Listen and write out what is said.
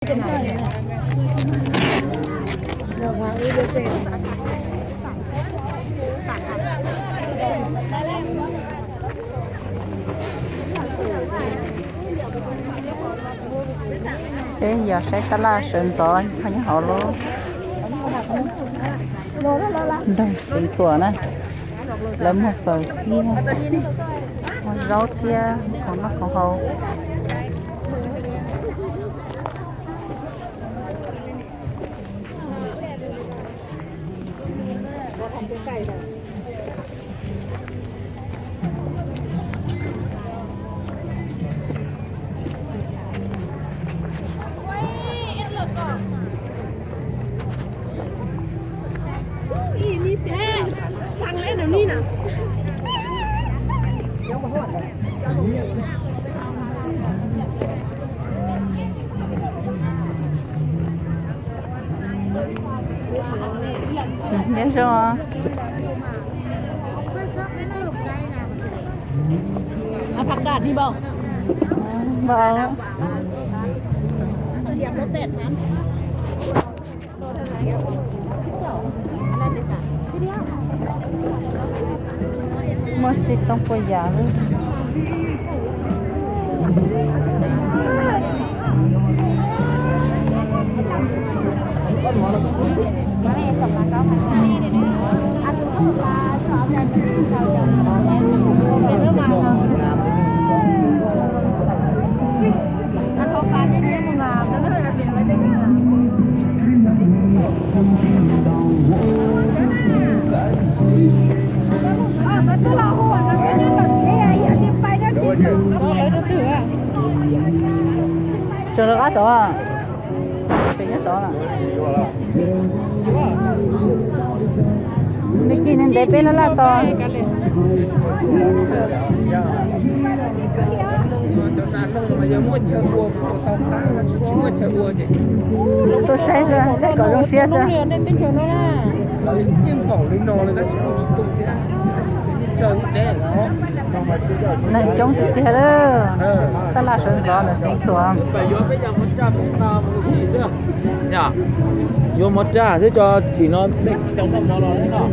Peb yog saib tab laj sawv ntxov nyob hauv lub nroog Xeev Khuam na. Lawv muag fawm thiab, muag zaub thiab khoom noj khoom haus. Nyob zoo. Npau. Muaj txij toob puas yam li. Tso rov qab tod. Pem nyob tod. Nws cig nws ntev peb laj laj tos. Tuaj saib xwb, saib kom zoo siab xwb. Neeg coob tiag tiag lawm. Tab laj sawv ntxov ntawm Xeev Khuam. Yuav mov raj xwb, tso tsim no tsis tau noj mov los.